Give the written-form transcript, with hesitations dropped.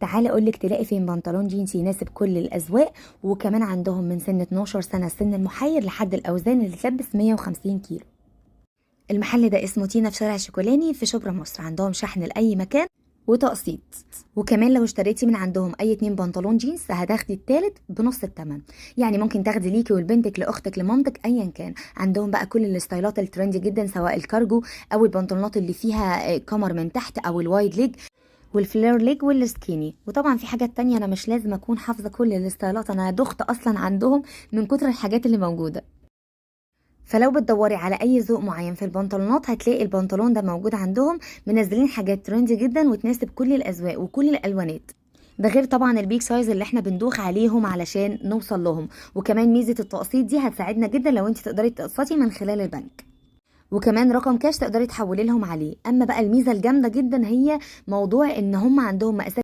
تعالى اقولك تلاقي فين بنطلون جينز يناسب كل الاذواق، وكمان عندهم من سن 12 سنة السن المحير لحد الاوزان اللي تلبس 150 كيلو. المحل ده اسمه تينا في شارع شيكولاني في شبرا مصر. عندهم شحن لاي مكان وتقسيط، وكمان لو اشتريتي من عندهم اي 2 بنطلون جينز هتاخدي التالت بنص الثمن. يعني ممكن تاخدي ليكي ولبنتك لاختك لمامتك ايا كان. عندهم بقى كل الستايلات ال trendy جدا، سواء الكارجو او البنطلونات اللي فيها كمر من تحت او ال wide leg وال flare leg وال skinny. وطبعا في حاجات تانية، انا مش لازم اكون حافظه كل الستايلات، انا دخت اصلا عندهم من كتر الحاجات اللي موجوده. فلو بتدوري على اي ذوق معين في البنطلونات هتلاقي البنطلون ده موجود عندهم. منزلين حاجات trendy جدا وتناسب كل الاذواق وكل الالوانات، ده غير طبعا ال big size اللي احنا بندوخ عليهم علشان نوصل لهم. وكمان ميزة التقسيط دي هتساعدنا جدا لو انت تقدري تقسطي من خلال البنك، وكمان رقم كاش تقدري تحولي لهم عليه. اما بقى الميزة الجامدة جدا هي موضوع ان هم عندهم مقاسات